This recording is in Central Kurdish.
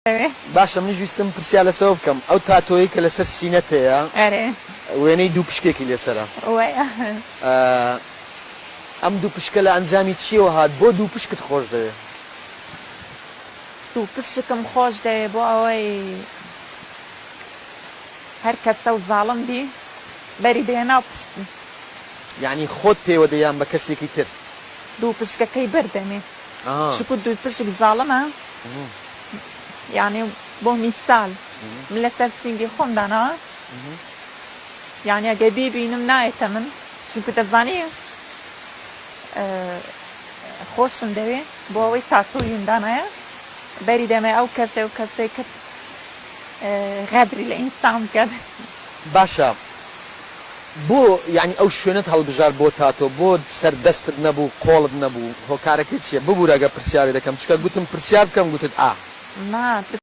دەوێ. باشە منیش ویستم پرسیار لەسەوە بکەم ئەو تاتۆیەی کە لەسەر سینەت هەیە ئەرێ. وێنەی دوو پشکێکی لەسەرە. وەیە. ئەم دوو پشکە لە ئەنجامی چیەوە هات بۆ دوو پشکت خۆش دەوێ؟ دوو پشکم خۆش دەوێ بۆ ئەوەی هەر کەسە و زاڵم بی بەری دەیە ناو پشتی. یانی خۆت پێوە دەی یان بە کەسێکی تر؟ دوو پشکەکەی بەردەمێ چونکو دوو پشک زاڵمە یانی بۆ میسال من لەسەر سینگی خۆم داناوە یانی ئەگەر بیبینم نایەتە من چونکو دەزانی خۆشم دەوێ بۆ ئەوەی تاتۆیم دانایە بەری دەمێ ئەو کەسێ و کەسێک کرد غەدری لە ئینسان بکات. باشە بۆ یانی ئەو شوێنەت هەڵبژارد بۆ تاتۆ بۆ سەر دەستت نەبوو قۆڵت نەبوو هۆکارەکەی چیە ببورە گەر پرسیارێ دەکەم چونکە گوتم پرسیار بکەم گوتت ئا. نا.